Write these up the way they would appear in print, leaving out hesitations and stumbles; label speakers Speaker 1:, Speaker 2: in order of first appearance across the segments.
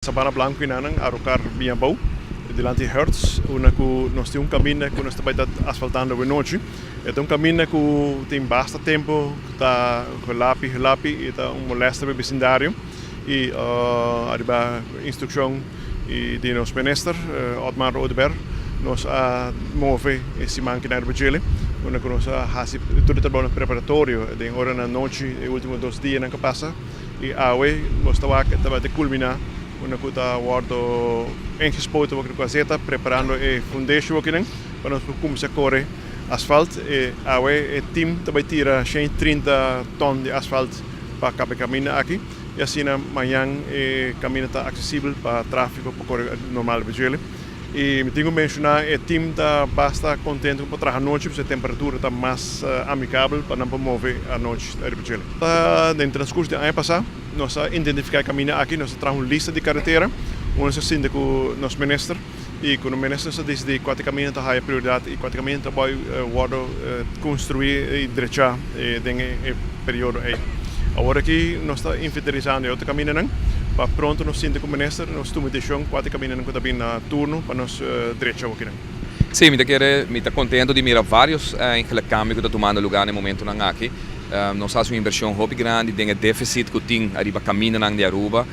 Speaker 1: Sabana Blanco y nanan Arucar bin abou dilanti Hertz unda cu nos tin un caminda cu nos ta bay ta asfaltando awe nochi. E ta un caminda cu tin basta tempo cu ta gelapi gelapi y ta un molestia pa e bisindario y ariba instruccion di nos minister Otmar Oduber nos a move e siman kinan riba djele unda cu nos a haci tur e trabounan preparatorio den oranan anochi e ultimo dos dianan cu a pasa. Y awe nos ta wak tabata culmina unda cu ta wordo ingespoten wak cu azeta preparando e fundeshi wakinan pa nos por cuminsa core asfalt. E awe e team ta bay tira 130 ton di asfalt pa caba e caminda aki y asina mañan e caminda ta accesibel pa trafico pa core normal riba djele. Y mi tin cu menciona e team ta basta contento cu por traha anochi pasobra e temperatura ta mas amicabel pa nan por move anochi riba djele. Den transcurso di aña pasa nos a identifica e caminda aki, nos a traha un lista di caretera unda nos a sinta cu nos minister y cu nos minister nos a dicidi cua ta e caminda ta haya prioridad y cua ta e caminda ta bay wordo construi y drecha den e periodo ey. Awor aki nos ta inventarisando e otro camindanan pa pronto nos sinta cu minister nos tuma decision cua ta e camindanan cu ta bin na turno pa nos drecha awokinan.
Speaker 2: Sí, mi ta kere, mi ta contento di mira varios enkele cambio cu ta tumando lugar na e momentonan aki. Nos haci un inversion hopi grandi den e deficit cu tin ariba camindanan di Aruba.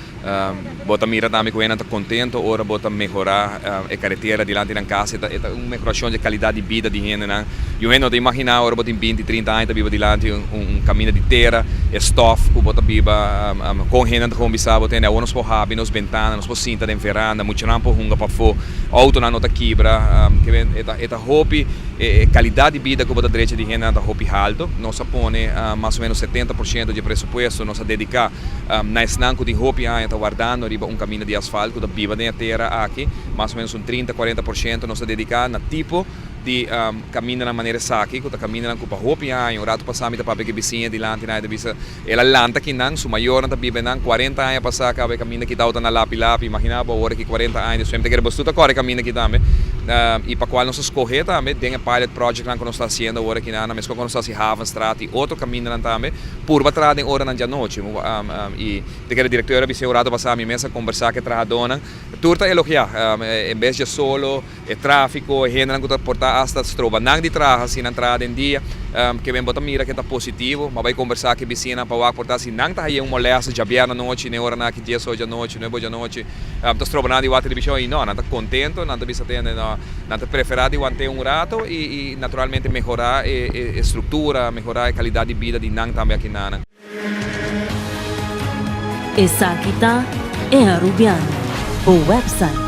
Speaker 2: Bo ta mira tambe cu hendenan ta contento ora bo ta mehora e caretera dilanti nan casa. E ta un mehoracion di e calidad di bida di hendenan. Y un hende no ta imagina ora bo tin binti, trinta aña ta biba dilanti un caminda di tera, e stof cu bo ta biba, con hendenan ta gewoon bisa bo tende awor nos por habri nos bentana, nos por sinta den veranda, muchanan por hunga pafo, autonan no ta kibra. E ta hopi, e calidad di bida cu bo ta drecha di hendenan ta hopi halto. Nos a pone mas o menos 70% di e presupuesto nos a dedica. Na esnan ku tin hopi aña ta wardando riba un kaminda di asfalt ku ta biba den e tera aki, mas o menos un 30, 40% nos ta dediká na tipo di kamindanan manera esaki, ku ta kamindanan ku pa hopi aña, un ratu pasá mi ta papia ku e bisiña dilanti nan, e ta bisa el a lanta kinan, su mayornan ta biba einan, 40 aña pasá kaba e kaminda ki tabata na lapi lapi, imaginá bo awor aki 40 aña despues mi ta kere boso tur ta kòrda e kaminda aki tambe, i pa kual nos a skohé tambe den e pilot projectnan ku nos ta hasiendo awor aki nan, meskos ku nos ta hasi Havenstraat i otro kamindanan tambe. Purba traha den oranan djanochi y te kere directeur a bis'é un rato pasá mi mes a combersa cu e trahadónan. Tur ta elogiá. En bes dje solo, e tráfico, e hendenan cu ta portá hasta stroba nan di traha si nan traha den dia. Ke ben bo ta mira ke ta positivo. Bo a bai combersa cu e bisinan pa wak portá si nan ta haye un molesta djabièrnè anochi, n'e oranan aki dies or djanochi, nuebe or djanochi, ta stroba nan di wak televishon y no, nan ta contento, nan ta bisa tende no. Nan ta preferá di want'é un rato i naturalmente mehorá e struktura, mehorá e kalidat di bida di nan tambe aki nanan.
Speaker 3: Esaki ta E Arubiano, bo website.